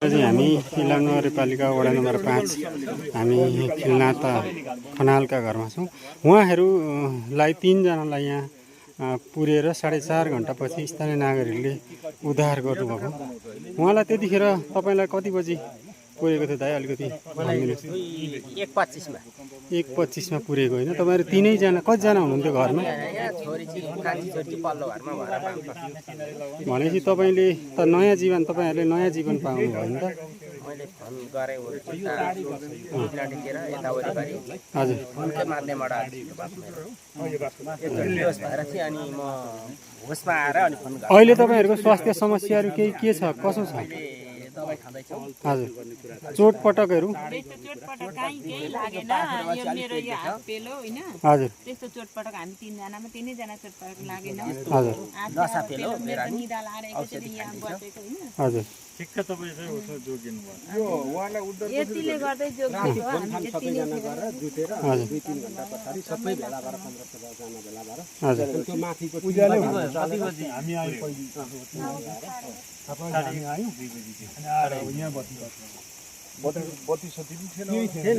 हामी इलाम नगरपालिका वडा नम्बर 5 हामी खिलनाथ खनालका घरमा छौँ। उहाँहरूलाई 3 जनालाई यहाँ पुरेर 4.5 घण्टापछि स्थानीय नागरिकले उद्धार गर्नुभएको। उहाँलाई त्यतिखेर तपाईलाई कति बजी पुरेको थियो दाइ अलिकति भनिदिनुहोस्। 1:25 मा पुरेको होइन। तपाईहरु तीनैजना कतिजना हुनुहुन्थ्यो घरमा? भनेपछि तपाईले त नयाँ जीवन तपाईहरुले नयाँ जीवन पाउनु भयो नि त। मैले फोन गरे यतावरिपरि हजुर फोनकै माध्यमबाट अनि म होसमा आएर अनि फोन गरेँ। अहिले तपाईहरुको स्वास्थ्य समस्याहरु केही के छ कसो छ? दबाई खाँदैछौँ। हजुर चोटपटकहरु चोटपटक काहीँ केही लागेन। यो मेरो यो हात पेलो हैन। हजुर त्यस्तो चोटपटक हामी 3 जनामा 3 जना चोटपटक लागेन। हजुर नसा पेलो मेरो निदा लाएर एकचोटि यहाँ बसेको हैन। हजुर ठिक्क तपाईले चाहिँ उसो जोगिनु भयो। यो उहाँलाई उद्धर यतिले गर्दै जोगिएको हामी त्यति नै गरेर जुटेर 2-3 घण्टा पछाडि सबै भेला भएर 15-16 जना भेला भएर हजुर त्यो माथिको उज्यालो कति बजी हामी आयो पहिले तपाईँ हामी आयौँ 2 बजी अनि आएर यहाँ बत्ती सती पनि थिएन।